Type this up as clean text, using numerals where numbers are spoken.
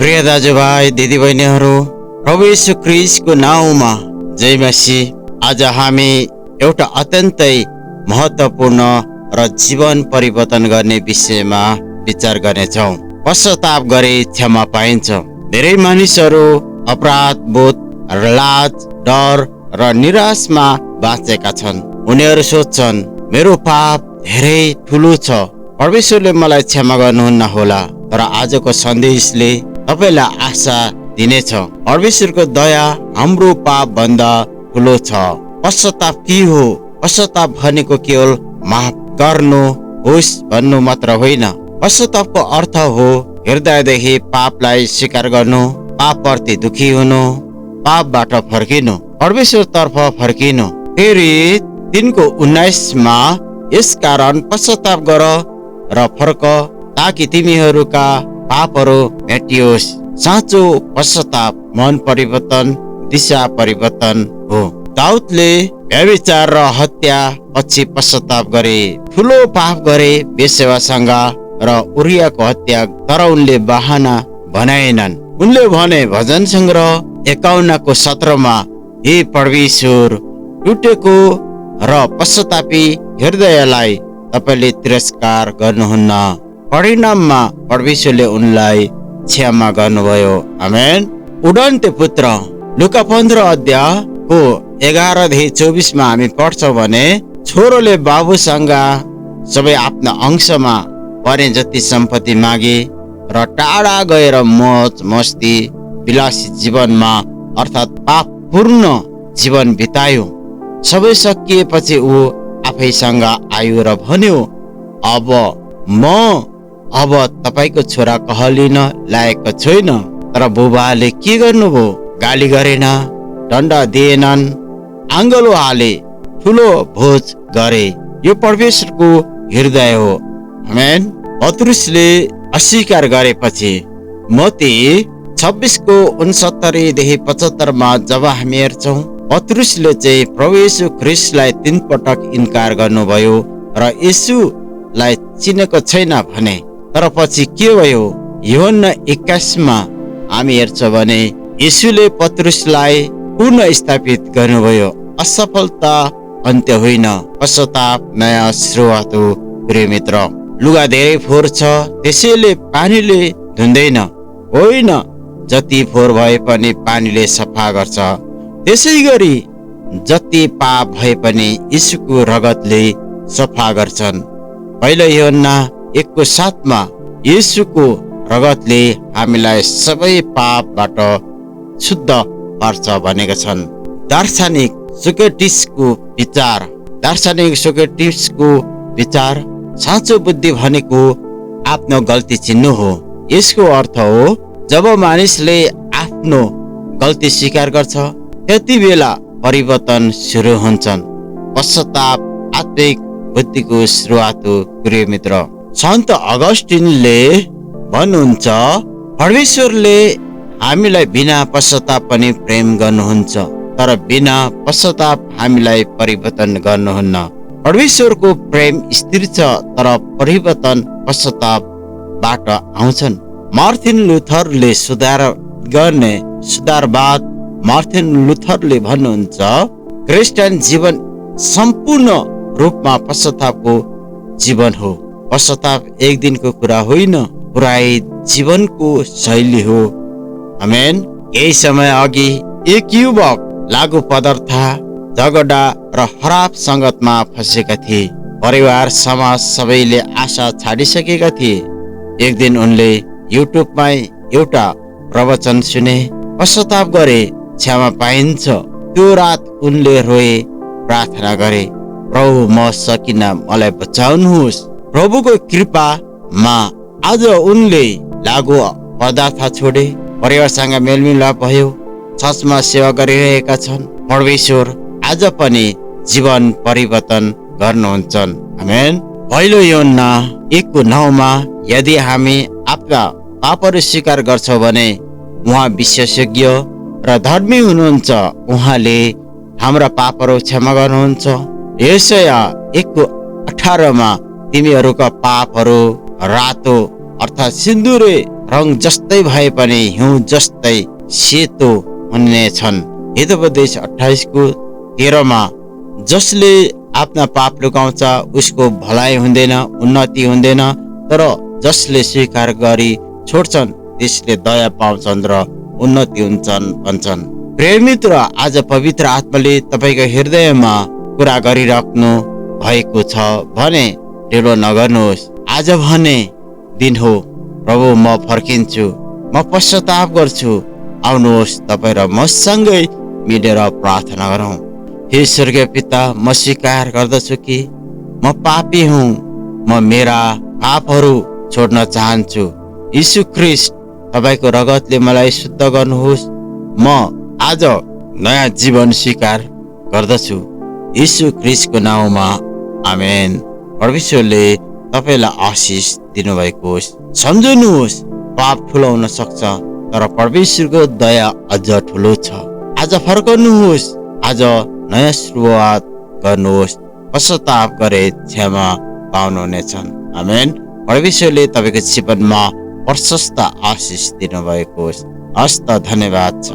प्रिय दाजुभाइ दिदीबहिनीहरू, प्रभु येशू ख्रीष्टको नाउँमा जय मसीह। आज हामी एउटा अत्यन्तै महत्त्वपूर्ण र जीवन परिवर्तन गर्ने विषयमा विचार गर्नेछौँ। पश्चाताप गरे क्षमा पाइन्छ। धेरै मानिसहरू अपराध बोध, लाज, डर र निराशमा बाँचेका छन्। उनीहरू सोच्छन्, मेरो पाप धेरै ठुलो छ, परमेश्वरले मलाई क्षमा गर्नुहुन्न होला। तर आजको सन्देशले तपाईलाई आशा दिनेछ। परमेश्वरको दया हाम्रो पाप भन्दा ठुलो छ। पश्चाताप के हो? पश्चाताप भनेको केवल माफ गर्नु होस् भन्नु मात्र होइन। पश्चातापको अर्थ हो हृदयदेखि पापलाई स्वीकार गर्नु, पापप्रति दुखी हुनु, पापबाट फर्किनु, परमेश्वरतर्फ फर्किनु। फेरि 3:19 यसकारण पश्चाताप गर र फर्क, ताकि तिमीहरूका पापहरू मेटियोस्। साँचो पश्चाताप मन परिवर्तन, दिशा परिवर्तन हो। दाउदले व्यभिचार र हत्या पछि पश्चाताप गरे, ठुलो पाप गरे बेसेवासँग र उरियाको हत्या, तर उनले बहाना बनाएनन्। उनले भने भजन सङ्ग्रह 51:17 हे परमेश्वर, टुटेको र पश्चातापी हृदयलाई तपाईले तिरस्कार गर्नुहुन्न। परिणाममा परमेश्वरले उनलाई क्षमा गर्नुभयो। आमेन। उडन्ते पुत्र लुका 15:11 देखि 24 हामी पढ्छौँ भने, छोरोले बाबुसँग सबै आफ्ना अंशमा पर्ने जति सम्पत्ति मागे र टाढा गएर मौज मस्ती विलासी जीवनमा अर्थात् पापपूर्ण जीवन बितायो। सबै सकिएपछि ऊ आफैसँग आयो र भन्यो, अब तपाईको छोरा कहलिन लायकको छैन। तर बुबाले के गर्नुभयो? गाली गरेन, दण्ड दिएनन्, आङ्गलो हाले, ठुलो भोज गरे। यो परमेश्वरको हृदय हो। आमेन। पत्रुसले अस्वीकार गरेपछि मत्ती 26:69 देखि 75 जब हामी हेर्छौँ, पत्रुसले चाहिँ प्रभु येशू ख्रीष्टलाई 3 पटक इन्कार गर्नुभयो र येशूलाई चिनेको छैन भने। तर पछि के भयो? यूहन्ना 21 हामी हेर्छौँ भने येशूले पत्रुसलाई पुनः स्थापित गर्नुभयो। असफलता अन्त्य होइन, पश्चाताप नयाँ सुरुवात हो। प्रिय मित्र, लुगा धेरै फोहोर छ, त्यसैले पानीले धुँदैन होइन, जति फोहोर भए पनि पानीले सफा गर्छ। त्यसै गरी जति पाप भए पनि यीशुको रगतले सफा गर्छन्। पहिलो यूहन्ना 1:7 यीशुको रगतले हामीलाई सबै पापबाट शुद्ध पार्छ भनेका छन्। दार्शनिक सोक्रेटिसको विचार साँचो बुद्धि भनेको आफ्नो गल्ती चिन्नु हो। यसको अर्थ हो जब मानिसले आफ्नो गल्ती स्वीकार गर्छ, त्यति बेला परिवर्तन सुरु हुन्छन्। पश्चाताप आत्मिक बुद्धिको सुरुवात हो। प्रिय मित्र, सन्त अगस्टिनले भन्नुहुन्छ, परमेश्वरले हामीलाई बिना पश्चाताप पनि प्रेम गर्नुहुन्छ, तर बिना पश्चाताप हामीलाई परिवर्तन गर्नुहुन्न। परमेश्वरको प्रेम स्थिर छ, तर परिवर्तन पश्चातापबाट आउँछन्। मार्टिन लुथरले सुधारवाद मार्टिन लुथरले भन्नुहुन्छ, क्रिस्चियन जीवन सम्पूर्ण रूपमा पश्चातापको जीवन हो। पश्चाताप एक दिनको कुरा होइन, पुरै जीवनको शैली हो। आमेन। केही समय अघि एक युवक लागु पदार्थ, झगडा र खराब संगतमा फँसेका थिए। परिवार, समाज सबैले आशा छाडिसकेका थिए। एक दिन उनले युट्युबमा एउटा प्रवचन सुने, पश्चाताप गरे क्षमा पाइन्छ। त्यो रात उनले रोए, प्रार्थना गरे, प्रभु म सकिन, मलाई बचाउनुहोस्। प्रभुको कृपामा आज उनले लागु पदार्थ छोडे, परिवारसँग मेलमिलाप भयो, चर्चमा सेवा गरिरहेका छन्। परमेश्वर आज पनि जीवन परिवर्तन गर्नुहुन्छन्। आमेन। पहिलो यूहन्ना 1:9 यदि हामी आफ्ना पापहरू स्वीकार गर्छौँ भने उहाँ विशेषज्ञ र धर्मी हुनुहुन्छ, उहाँले हाम्रा पापहरू क्षमा गर्नुहुन्छ। यशाया 1:18 तिमीहरूका पापहरू रातो अर्थात् सिन्दुरे रङ जस्तै भए पनि हिउँ जस्तै सेतो हुनेछन्। हितोपदेश 28 को 13 जसले आफ्ना पाप लुकाउँछ उसको भलाइ हुँदैन, उन्नति हुँदैन, तर जसले स्वीकार गरी छोड्छन् त्यसले दया पाउँछन् र उन्नति हुन्छन् भन्छन्। प्रेमित र आज पवित्र आत्माले तपाईको हृदयमा कुरा गरिराख्नु भएको छ भने ढिलो नगर्नुहोस्। आज भने दिन हो, प्रभु म फर्किन्छु, म पश्चाताप गर्छु, आउनुहोस् तपाईँ र मसँगै मिलेर प्रार्थना गरौँ। हे स्वर्गीय पिता, म स्वीकार गर्दछु कि म पापी हुँ, म मेरा पापहरू छोड्न चाहन्छु। यीशु ख्रीष्ट तपाईको रगतले मलाई शुद्ध गर्नुहोस्। म आज नयाँ जीवन स्वीकार गर्दछु यीशु ख्रीष्टको नाउँमा, आमेन। परमेश्वरले तपाईलाई आशिष दिनुभएको होस्। सम्झनुहोस्, पाप ठुलो हुन सक्छ तर परमेश्वरको दया अझ ठुलो छ। आज फर्कनुहोस्, आज नयाँ सुरुवात गर्नुहोस्, पश्चाताप गरे क्षमा पाउनुहुनेछन्। आमेन। परमेश्वरले तपाईको जीवनमा प्रशस्त आशिष दिनुभएको होस्। हस्त धन्यवाद छ।